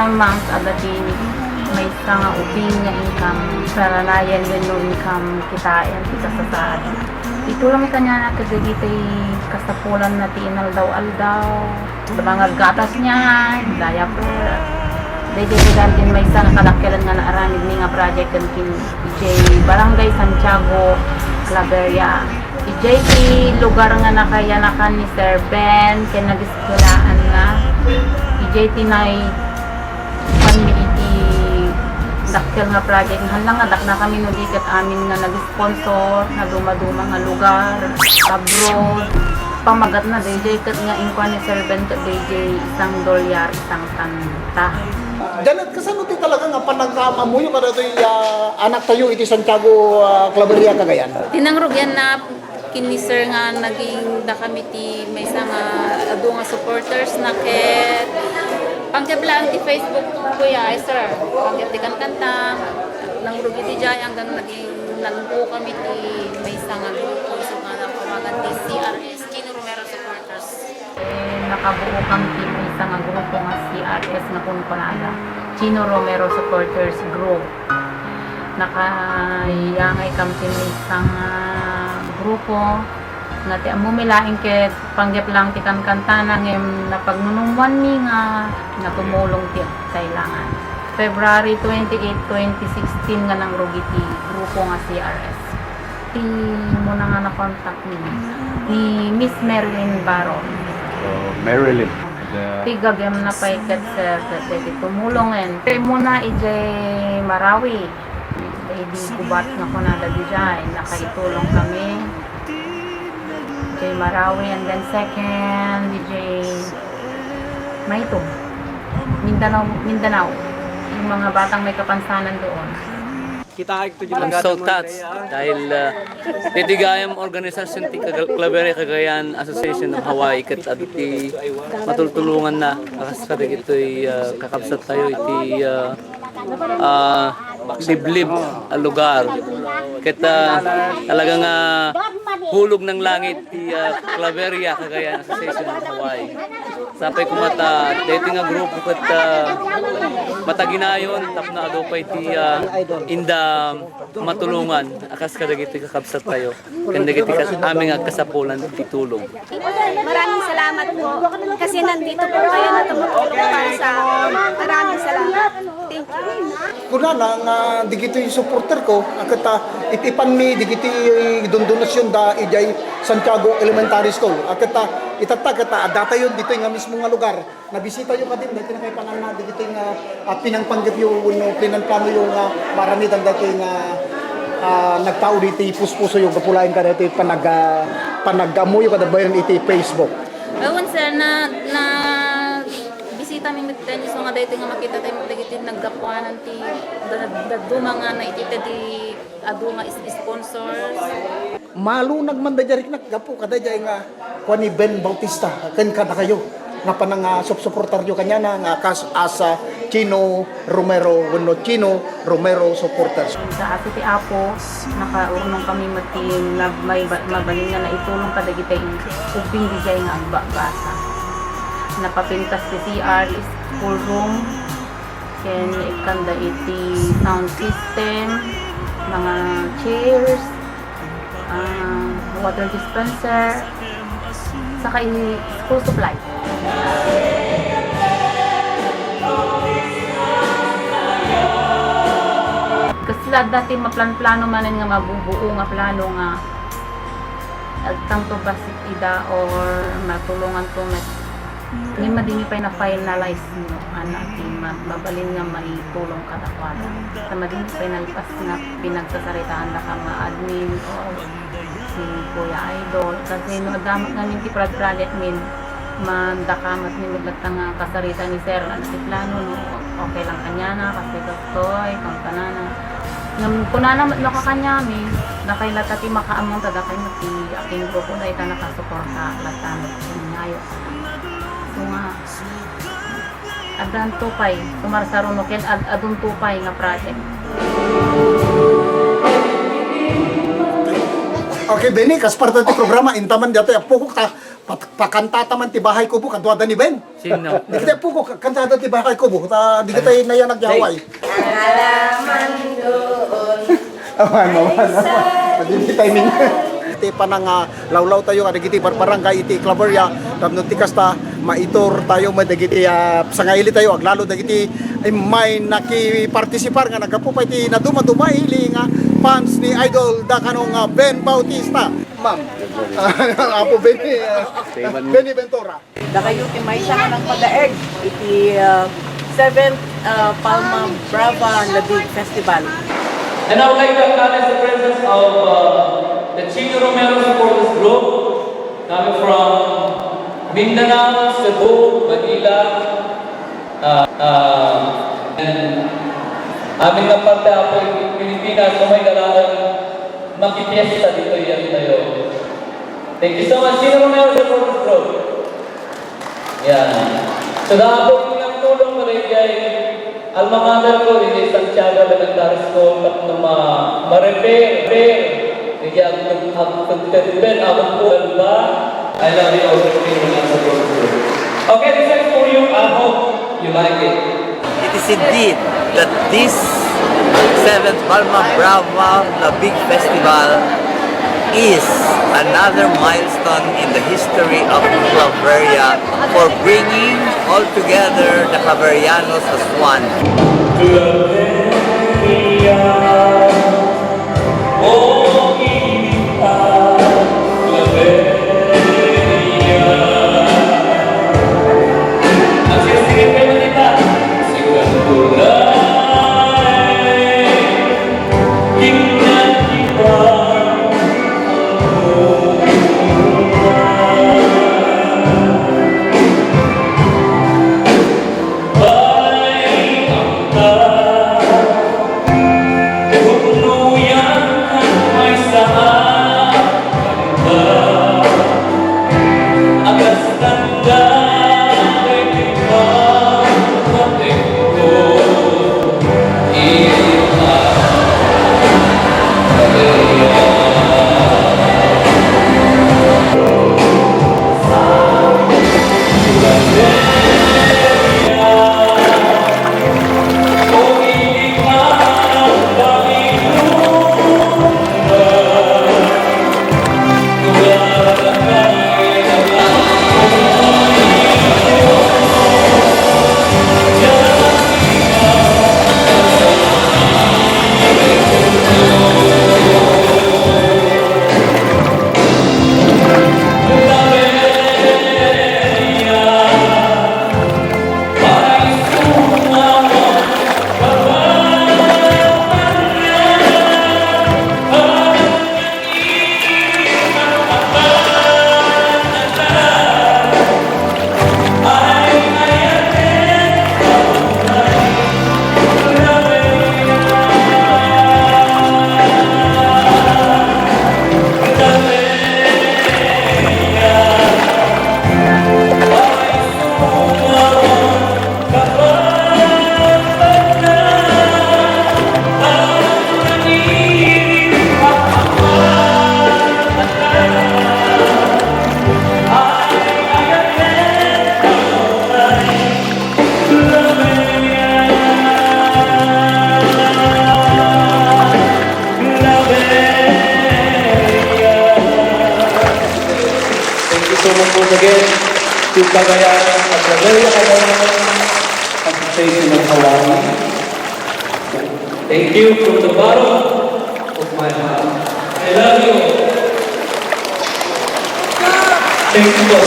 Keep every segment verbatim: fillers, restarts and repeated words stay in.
Months, adda ti maysa nga ubing nga income, saranayan wenno income kitaen ti kasasaad. Itulong kaniana kadagiti kasapulanna ti inaldaw-aldaw, mga gatas niya, diaper. Daydiay ti maysa nga kadakkelan nga naaramidmi nga project ken ken idiay Barangay Santiago, Claveria. Idiay ti lugar nga nakayanakan ni Sir Ben ken nag-, Wala, ania. Idiay ti naipanmi iti dakkel nga project. Haan lang nga daknakami no di ket amin nga nag-sponsor, nga dumaduma nga lugar, abroad. Pamagatna, daydiay ket nga inkuan ni Sir Ben ket daydiay isang dolyar, isang kanta. Janet, kasano ti talaga nga panagkamamuyok kadagitoy, ah, anaktayo iti Santiago, ah, Claveria, Cagayan? Ti nangrugianna ken ni Sir nga naging dakami ti maysa nga adu nga supporters na ket panggep lang ti Facebook, kuya, ay, sir. Panggep ti kankanta, nangrugi ti jay, hanggang naging nagbuo kami ti maysa nga grupo, so nga napawagan ti C R S, Chino Romero Supporters. Eh, nakabuo kami ti maysa nga grupo nga C R S nga kunkunada, Chino Romero Supporters Group. Nakayangay kam ti maysa nga grupo nga ti ammomi laeng ket panggep lang ti kankantana ngem napagnunummoanmi nga, nga tumulong ti kailangan. February twenty-eight, twenty sixteen nga nangrugi ti grupo nga C R S. Ti muna nga nakontak ni, ni Miss Marilyn Baron. Oh, Marilyn. The Ti gagem na pay ket, sir, ket ti tumulongen. Ti muna idiay Marawi. Idiay Gubat nga kunada didiay, nakaitulong kami. Idiay Marawi, and then second, idiay Maytug. Mindanao, Mindanao. Yung mga batang may kapansanan doon. Kita ito. I'm so touched dahil, ah, daytoy gayam organisasyon ti Cagal-, Claveria Cagayan Association of Hawaii ket adda ti matultulonganna a kas kadagitoy, ah, kakabsattayo iti, ah, ah, liblib a lugar. Ket, ah, talaga nga hulog ng langit ti, ah, Claveria Cagayan Association of Hawaii. Sapay koma ta daytoy nga grupo ket, ah, mataginayon tapno adu pay ti, ah, inda matulongan a kas kadagiti kakabsattayo ken dagiti kas-, amin nga agkasapulan ti tulong. Maraming salamat po kasi nandito po kayo na tumutulong para sa amin. Maraming salamat. Thank you. Kunana nga digitoy supporter ko, a ket, ah, iti panmi digiti dondonasyonda idiay Santiago Elementary School. A ket, ah, itatta ket, ah, addatayon ditoy nga mismo nga lugar. Nabisitayo kadin, daytoy nakaipananna digitoy nga, ah, pinangpanggepyo wenno pinangplanoyo nga maaramidan daytoy nga, ah, nagtao ditoy puspusoyo gapu laeng kadaytoy panag-, ah, panag-ammoyo kada bayan iti Facebook. Awan, sir, na, na bisita mi met daytoy, so nga daytoy nga makita tayo dagiti naggapuanan ti da-, da-, dadduma nga naitita di adu nga is-, sponsors. Malunag man daydiay riknak gapu kadaydiay nga kuan ni Ben Bautista ken kadakayo nga panang, ah, supsuportaryo kaniana nga kas-, as, ah, Chino Romero wenno Chino Romero supporters. Sa asi ti Apo, nakaurnong kami met ti nag-, may ba-, mabalin nga naitulong kadagiti ubbing didiay nga agbasbasa. Napapintas ti C R, school room, ken ikkanda iti sound system, mga chairs, ah, water dispenser, saka iti school supply. Kasla adda ti maplanplano manen nga mabubuo nga plano nga agtangto bassit ida or matulonganto met. Ngem madimi pay na-finalize no, ania ti ma-, mabalin nga maitulong kadakuada. Ta madimi pay nalpas nga pinagsasaritaan daka nga admin or si Kuya Idol. Kasi no adda met ngamin ti prod-, project min, mandaka met ni met latta nga kasarita ni Sir, ania ti plano no, okay lang kaniana, kasi kastoy, kankanana. Ngem kunana met no kakaniami, dakay latta ti makaammo, ta dakay met ti aking grupo, dayta nakasuporta latta met ti ngayo. So nga, addanto pay, sumarsaruno ken ad-, adunto pay nga project. Okay, Benny, kas parte ti programa, inta man daytoy a pukok ta, pat-, pakantata man ti Bahay Kubo, kaduada ni Ben. Sino? Dagiti a pukok, ka-, kantada ti Bahay Kubo, ta dagiti nayan agyawan. Awan, awan, awan. Dagiti timing. Iti panang, ah, lawlawtayo kadagiti barbarangay iti Claveria, tapno ti kasta, maiturtayo met dagiti, ah, sangailitayo, aglalo dagiti immay nakipartisipar nga naggapu pay ti naduma-duma ili nga fans ni Idol Dakano nga Ben Bautista. Ma'am, Apo Benny, ah, Benny Ventura. Dakayo ti maysa nga nangpadaeg iti, ah, seventh, ah, Palma Brava Labig Festival. And I would like to acknowledge the presence of, uh, the Chino Romero Supporters Group, coming from Mindanao, Cebu, Manila, uh, uh, and amin nga parte, Apo, iti Pilipinas, umay galakan makipiesta ditoy tayo. Thank you so much. Chino Romero Supporters Group. Yan. So, dapat yung tulong mo rin kay alma mater ko, ditoy Santiago Elementary School, tapno ma-, ma-repair, repair. Kaya ang, ang, ang, ang, ang, ang, I love you all. Thank you, Romero Supporters Group. Okay, this is for you. I hope you like it. It is indeed that this seventh Palma Brava Labig Festival is another milestone in the history of Claveria for bringing all together the Claverianos as one. Thank you so much once again to Cagayan, Cagayan, Cagayan, Association of Hawaii. Thank you from the bottom of my heart. I love you. Thank you po.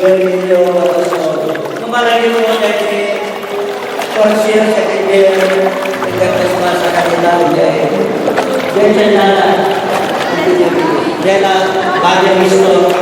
Benedictio Pastor. Kumaragin mo dagiti first year, second year, iti Christmas a kanita, iti, iti, iti, Bella, Maria Cristo,